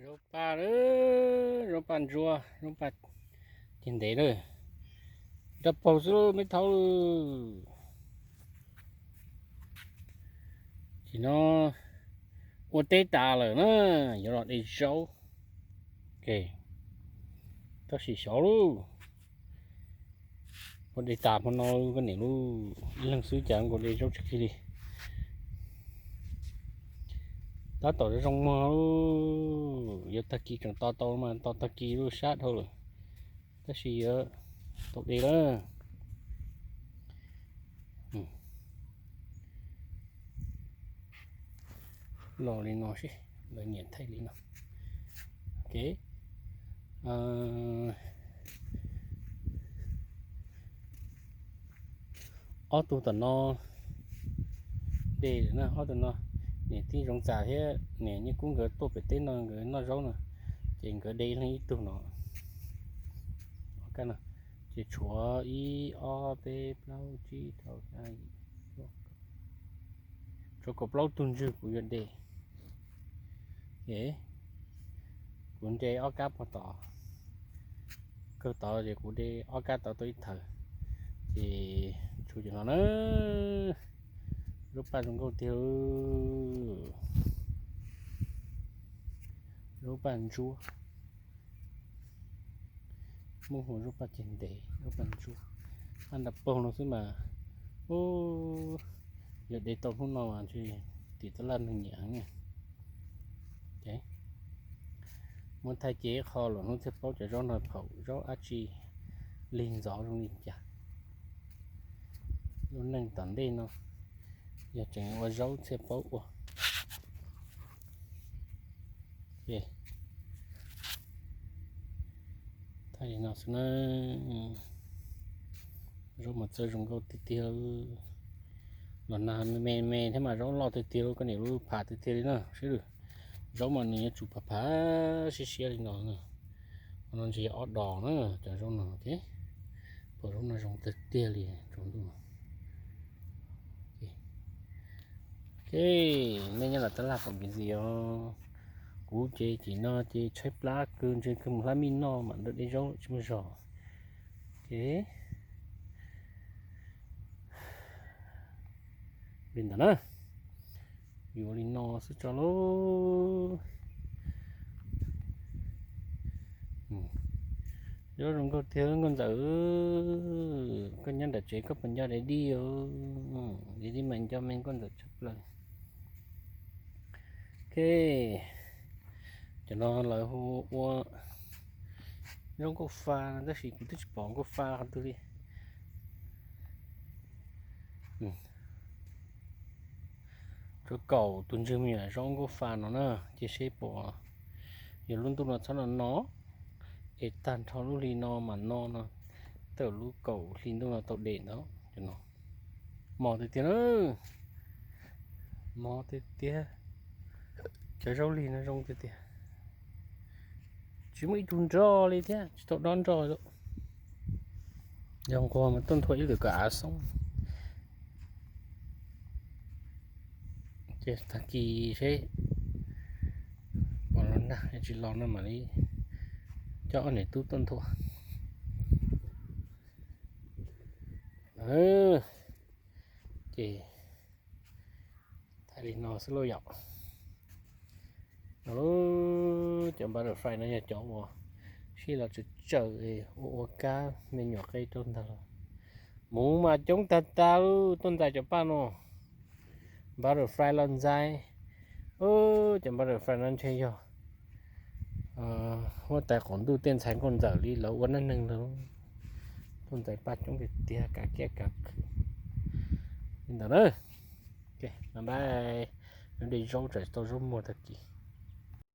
Zaub paj, zaub paj ntsuab, zaub paj ceg ntev na. Rab paug xwb me thaub lawm. Ces no ua teb tas lawm na, yuav los de zaub. Tab sis xyov lauj, ua de tas hmo no koj niam lauj, ib leeg xwb cas nkaus de zaub tsis kiag li. Tab tom zoo muag, yuav tag kis tseem tos tau mas tos tag kis lub sab dhau lawm, tab sis yuav tau de lawm. Los li no seb, lawv nyiam thaij li no. Ok, ob tug tom no de lawm na, ob tug no niam tij Zoov Txas thiab niam Nyiaj Kub nkawd tuaj pem teb no nkawd noj zaub no, ces nkawd de ib leeg ib tug no. Ces tshuav ib ob peb plaub tsib rau xya yim, tshuav kaum plaub tug ntswg kuv yuav de. Kuv nce ob kab pog tod, kawg tod ces kuv de ob kab tod tau ib thawv, ces tshuav cov no na. Zaub paj zoo nkauj tiag, zaub paj ntsuab. Muab hu zaub paj ceg ntev, zaub paj ntsuab, paj nrab paug no xwb mas, ub, yog de tau hnub no mas ntshe tim tab laj neeg nyiam heev. Muab thaij cia ib qho los hnub thiaj paub cov zaub no phaum zaub dab tsi, lig ntxov zoo li cas. Lub neej tom ntej no yog tseem ua zaub thiaj paub ua. Thaij li no xwb na. Zaub mas txawj zoo nkauj tiag tiag. Los nag me me thiab mas zaub loj tiag tiag, koj niam lub phav tiag tiag li na sib lwm. Zaub mas nws yuav tsum phav phav siab siab li no na. Qhov no ntshe yog ob dos na, cov zaub no thiab. Pom zaub no zoo tiag tiag li tsaus ntuj no. Ok, nej nyob los tab laj pom kev ntxiv os. Kuv ces cim no ces tshaib plab kawg, ntshe kawg mus hlab mij noj mam nrog dej zaub tsis muaj zog. Ok, li ntawd na, yuav li no xwb tso lauj. Zaub zoo nkauj tiag nkauj ntxawm. Koj nyob nram tsev koj puas nco Daddy os? Daddy mas nco me nkauj ntxawm tshaj plaws. Ok, cov no lawv hu ua zaub nkauj fa no tab sis kuv twb tsis pom nkauj fa qhov twg li. Tshuav kaum tus ntswg me nyuam zaub nkauj fa no na, cia seb puas, yog lub ntuj no txhob no no, es tag nrho lub hli no mas no no, tawm lub kaum hli ntuj no tau de ntawd cov no. Mos tiag tiag na, mos tiag tiag. Cov zaub lig no zoo tiag tiag, tsis muaj ib tug nroj li thiab, tsis tau dob nroj li. Yog nquag mas tuaj nthua ib lwm kom av xoob. Ces tag kis seb pom los nag tsis los no mam li coj ob niam tub tuaj nthua. Ces thaij li no xwb lauj yom. Cov butterfly no yog cov uas sib los tsawm tsawm ua ua kab me nyuam qe rau ntag lauj. Muv mas coob tag tag lauj, tuaj ntxais cov paj no. Butterfly los ntxais. Cov butterfly no ntshe yog huab tais qaum ntuj tej ntxhais nkauj ntxawm li lawv ua neej neeg ntawd tuaj ntxais paj coob tiag tiag, kav kiab kav khw li ntawd na. Bye bye, de zaub tsam tsis tau zaub muag tag kis.